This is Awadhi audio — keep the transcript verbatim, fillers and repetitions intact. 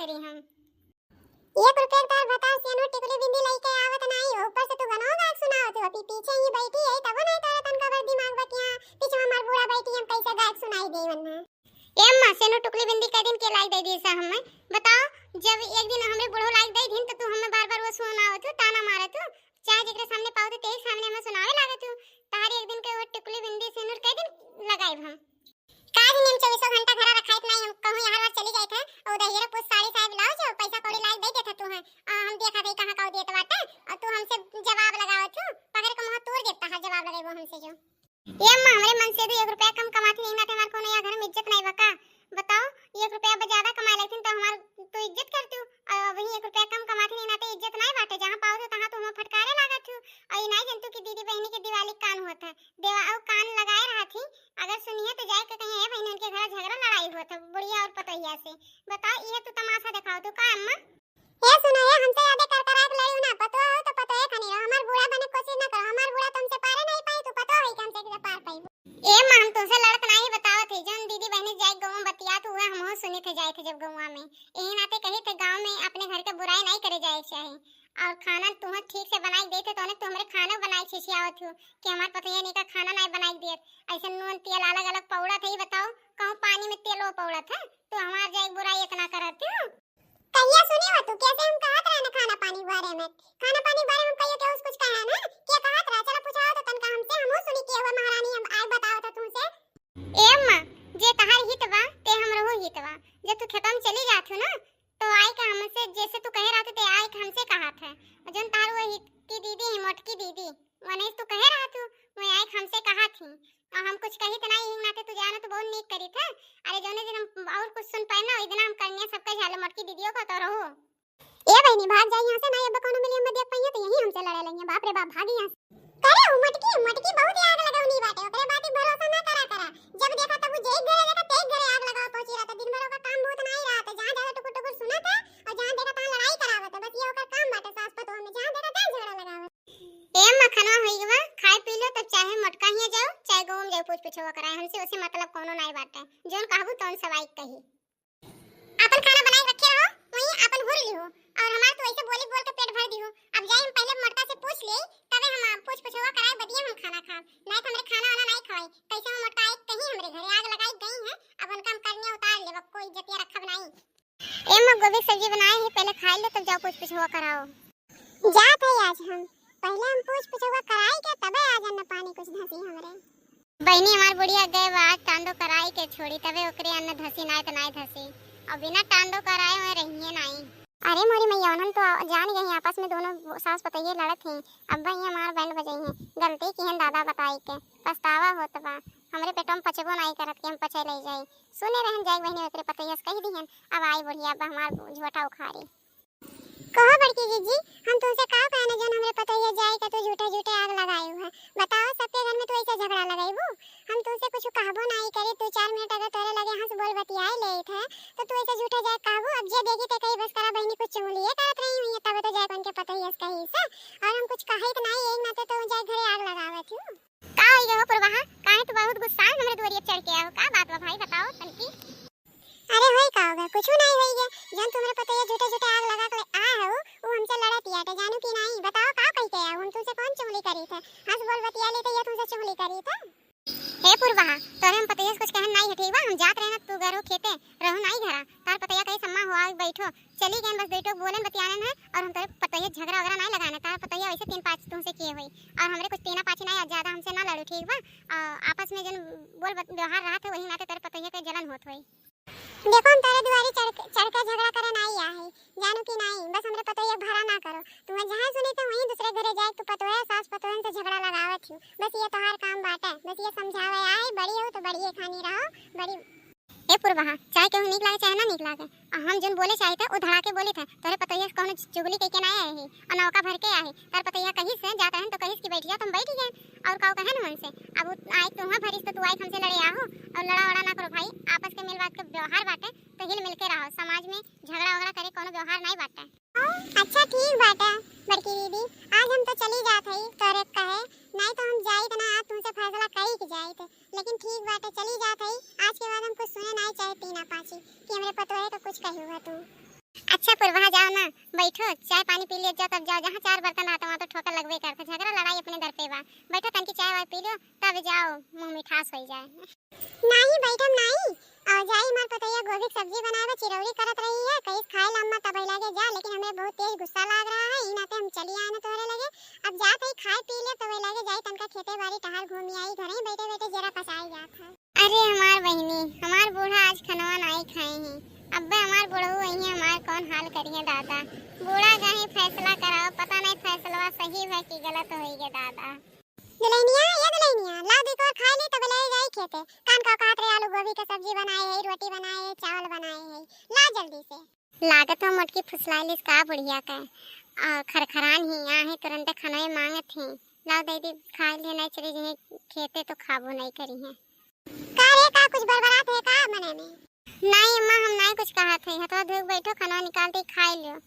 करी हम। एक रुपया के तार भतार सेनुर टिकुली बिंदी लइके आवत नाई, ऊपर से तू गनवा गायक सुनावत हो। अभी पीछे ही बैठी है, तबो नाई तोरे तनका भर दिमाग बा कि हाँ, पीछे हमार बूढ़ा बैठी, हम कैसे गायक सुनाई दे वरना। ए अम्मा, सेनुर टिकुली बिंदी कै दिन के लाइके दे दिए सा हमें? बताओ, जब एक दिन हमरे बूढ़ो लाइके दे दिन, तो तू हमें बार-बार वो सुनावत हो, ताना मारत हो। चाहे जेकरे सामने पाओ, तो तेरे सामने हमें सुनावे लागत हो। तारी एक दिन के वो टिकुली बिंदी सेनुर कै दिन लगाइब हम? का दिन हम चउबीसों घंटा घरा रखाइत नाई, हम कहूँ यहाँ बार चली जाइत है, और उधर हीरा पूछ साड़ी साया ब्लाउज और पैसा कौड़ी लाइके दे देत है तू है, आ हम देखा दे कहाँ का देत बाटे, और तू हमसे जवाब लगावत हो, पकड़ के मुँह तोड़ देता है जवाब लगाइबो हमसे जो। ए अम्मा, हमरे मन से भी एक रुपया कम कमात ही नहीं, नाते हमार कोनो या घर में इज्जत नहीं बका। बताओ, एक रुपया अब ज्यादा कमाए लगती तो हमार तो इज्जत करती हो, और अभी एक रुपया कम कमात ही नहीं, नाते इज्जत नहीं बाटे। जहाँ पाओ तो तहाँ तो हमें फटकारे लागत हो। और ये नहीं जानतू कि दीदी बहनी के दिवाली कान होत है, देवा और कान लगाए रहत ही। अगर सुनिए तो जाए के कहीं, "ए बहनी, उनके घर झगड़ा लड़ाई होत है बुढ़िया और पतोहिया से।" बताओ, ये तो तमाशा दिखाओ तो का अम्मा? ए सुनो, ए हमसे ज्यादा कर करा के लड़ियो ना, पतोह हो तो पतोहे खानी रहो, हमार बूढ़ा बने कोशिश ना करो, हमार बूढ़ा तुमसे पारे नहीं पाई, तू पतोह होई के हमसे कैसे पार पाई? ए माँ, हम तुमसे लड़त नहीं बतावत है, जौन दीदी बहनी जाए गाँव में बतियात हुआ, हम हो सुने थे जाए थे जब गाँव में, यही नाते कही थे गाँव में अपने घर के बुराई नहीं करे जाए के चाही। और खाना तुम ठीक से बनाई देते तो उन्हें तू हमरे खाना बनाई खिसियावत हो कि हमार पतोहिया नहीं का खाना नहीं बनाई देत, ऐसे नून तेल अलग अलग पौड़त है, बताओ कहूँ पानी में तेल वो पौड़त है, तो हमार जाए बुराई इतना करत हो। कहिया सुनी हो तू, कैसे हम कहत रहे ना खाना पानी के बारे में? खाना पानी के बारे में कहियो केहू से कुछ कहा ना? के कहत रहा? चला पूछाओ तो तनका हमसे, हमहू सुनी के हुआ महारानी, हम आए बताओ तो तुमसे। ए अम्मा, जे तहार हित बा, ते हमरहू हित बा। जब तू खेतवा में चली जात हो ना, तो आए के हमसे, जैसे तू कहे रहत, ते आए के हमसे कहत है। और जौन तहार वो हित की दीदी है, मोटकी दीदी, वने तू कहे रहत हो, वही आए के हमसे कहत ही। और हम कुछ कही तो नहीं, यही नाते तू जाना तो बहुत नीक करी था। अरे जौने दिन हम और कुछ सुन पाए ना, वही दिन हम करनिया सबका झालो मोटकी दीदियों को तो रहो। ए बहनी, भाग जाई यहाँ से, ना अब कौनो मिलियम में देख पाइए तो यही हमसे लड़े लगिए। बाप रे बाप, भागी यहाँ से। करे हो मोटकी, मोटकी बहुत आग लगौनी बाटे, ओकरे बात पे भरोसा ना करा करा। जब देखा तब जे घरे देखा ते घरे आग लगावा पहुंची रहता। दिन भर ओकर काम बहुत नहीं रहता, जहाँ ज्यादा टुकुर टुकुर सुनत है और जहाँ देखा तहाँ लड़ाई करावत है। बस ये ओकर काम बाटे, सास पतोह में जहाँ देखा तहाँ झगड़ा लगावत। ए मखनवा होई गवा, खाए पी लो, तब चाहे मोटका हिया जाओ, चाहे गाँव में जाओ, पूछ पूछवा कराए, हमसे उसे मतलब कोनो नहीं बाटे। जौन कहबू तौन सवाई कही। आपन खाना बनाए रखे रहो, वहीं आपन हुर लिहो, और हमार तो ऐसे बोली बोल के पेट भर दिहो। अब जाई हम पहले मोटका से पूछ ले, तबे हम आप पूछ पूछवा कराए बदिये हम खाना खाब, नहीं तो हमरे खाना वाना नहीं खवाई। कैसे हम मोटका आए कहीं हमरे घरे आग लगाई गई है, अब उनका हम करनिया उतार लेब, अब कोई इज्जतिया रखब नहीं। ए माँ, गोभी के सब्जी बनाए ही, पहले खाए ले, तब जाओ पूछ पूछवा कराओ। जात है आज हम, पहले हम पूछ पूछवा कराई के तबे आज अन्न पानी कुछ धसी हमरे। बहिनी, हमार बुढ़िया गए बा, आज टांडो कराई के छोड़ी, तबे ओकरे अन्न धसी, नाय त नाय धसी। और बिना टांडो कराए वह रहिए नाई। अरे मोरी मैया, उन्हन तो जान गई, आपस में दोनों सास पतोहिए लड़त हैं। अब भाई हमार बैंड बजाई हैं, गलती की हैं दादा बताई के, पछतावा होत बा। हमरे पेटवा में पचबो नाई करत कि हम पचे ले जाई। सुने रहन जाए बहिनी, ओकरे पतोहिया से कह दिहन, अब आई बुढ़िया, अब हमार झोटा उखाड़ी। कहो बड़की जीजी, हम तुमसे का कहना जौन हमरे पतोहिया जाए का तू झूठे झूठे आग लगाए हुआ? बताओ, सबके घर में तू ऐसे झगड़ा लगाईबू? हम तुमसे कुछ कहबो नहीं करे, दो चार मिनट अगर तोरे लगे हंस बोल बतियाए लेत है तो तू ऐसे झूठे जाए कहबू? अब जे देखी ते कही बस करा बहिनी कुछ चुगलिए करत रही हुई है, तब तो जाए उनके पतोहिया से कही से, और हम कुछ कहे तो नहीं, एक नाते तो जाए घरे आग लगावत हूँ। का होई गए हो पुरवाहा, काहे तू बहुत गुस्सा है हमरे दुआरिया चढ़ के आओ, का बात बा भाई, बताओ तनकी। अरे होई का होगा, कुछ नहीं होई गया। जौन तुम्हारे पतोहिया झूठे झूठे आग लगा के आए हो, वो हमसे लड़त ही आटे, जानू कि नहीं? बताओ का कही के आओ, हम तुमसे कौन चुगली करी थे? हंस बोल बतिया लेते, ये तुमसे चुगली करी थे। हे पुरवाहा, तोरे हम पतोहिया से कुछ कहन नहीं है, ठीक बा? हम जात रहे ना, तू घर हो खेते, रहो नहीं घरा। तार पतोहिया कही सम्मा हो, आग बैठो, चली गए, बस दुई टोक बोलन बतियानन है, और हम तोरे पतोहिया झगड़ा वगैरह नहीं लगाने। तार पतोहिया वैसे तीन पाँच तुमसे किए हुई, और हमरे कुछ तीना पाछी नहीं, ज्यादा हमसे ना लड़ो, ठीक बा? आ, आपस में जन बोल बत-, व्यवहार रहत है, वही नाते तोरे पतोहिया के जलन होत होई। देखो, हम तोरे दुआरी चढ़ के, चढ़ के झगड़ा करे ना आई आहे, जानू कि नहीं? बस हमरे पतोहिया भरा ना करो। तुम्हें जहाँ सुनी तो वहीं दूसरे घरे जाए, तू पतोहे सास पतोहन से झगड़ा लगावत हो। बस ये तोहार काम बाटे, बस ये समझावे आए, बड़ी हो तो बड़ी खानी रहो, बड़ी। ए पुरवाहा, चाहे केहू नीक लागे चाहे ना नीक लागे, आ हम जौन बोले चाहे थे, वो धड़ाके बोले थे। तोरे पतोहिया से कौनो चुगली कह के ना आए ही, और नौका भर के आए। तार पतोहिया कहिस से जात रहन तो कहिस कि बैठ जा, तुम बैठ गए। और काऊ कहे न उनसे, अब उ आए तो वहाँ भरिस तो तू आए हमसे लड़े आहो, और लड़ा वड़ा ना करो भाई, आपस के मेल बात के व्यवहार बाटे तो हिल मिल के रहो, समाज में झगड़ा वगड़ा करे कोनो व्यवहार नहीं बाटे। अच्छा ठीक बाटे बड़की दीदी, आज हम तो चली जात हई तोरे कहे, नहीं तो हम जाइत ना आज तुमसे फैसला करी के जाइत, लेकिन ठीक बाटे चली जात हई। आज के बाद हम कुछ सुने नहीं चाहे तीना पाछी कि हमरे पतोहे का कुछ कही हुआ तू। अच्छा पुरबहा, जाओ ना, बैठो, चाय पानी पी लियो जाओ, तब जाओ। जहाँ चार बर्तन रहत, वहाँ तो ठोकर लगबे करत, झगड़ा लड़ाई अपने दर पे बा। बैठो, तनकी चाय वाय पी लियो, तब जाओ, मुँह मिठास होइ जाए। नाही, बैठम नाही। और जाई, हमार पतोहिया गोभी के सब्जी बनाए बा, चिरौरी करत रही है, कहिस खाए ला अम्मा, तब लागे जा, लेकिन हमें बहुत तेज गुस्सा लाग रहा है, ई नाते हम चली आए ना तोहरे लगे। अब जात है, खाए पी ले, तब लागे जाई, तनका खेते बारी टहर घूमी आई, घरे ही बैठे बैठे जरा पसाई जात है। अरे हमार बहिनी, हमार बूढ़ा आज खनवा नाई खाए हैं। अब्बे हमार बुढ़ऊ अइहें, हमार कौन हाल करिहें दादा। बूढ़ा गए फैसला कराओ, पता नहीं फैसलवा सही है कि गलत होई गे दादा। दुल्हनिया, ये दुल्हनिया, लाओ दे को खाए ली, तब ले जाई खेते। कान का कहत रहे, आलू गोभी का सब्जी बनाए है, रोटी बनाए है, चावल बनाए है, ला जल्दी से। लागत हो मोटकी फुसलाइलिस का बुढ़िया के। आ, खरखरान ही आहे, तुरंते खनवे मांगत ही। लाओ दे दी, खाए ले नहीं चली जइहें खेते तो खाबो नहीं करिहें। का रे, का कुछ बरबरात है का मने में? नहीं अम्मा, हम नहीं कुछ कहत है, हथवा धोके बैठो, खनवा निकाल दे, खाए लियो।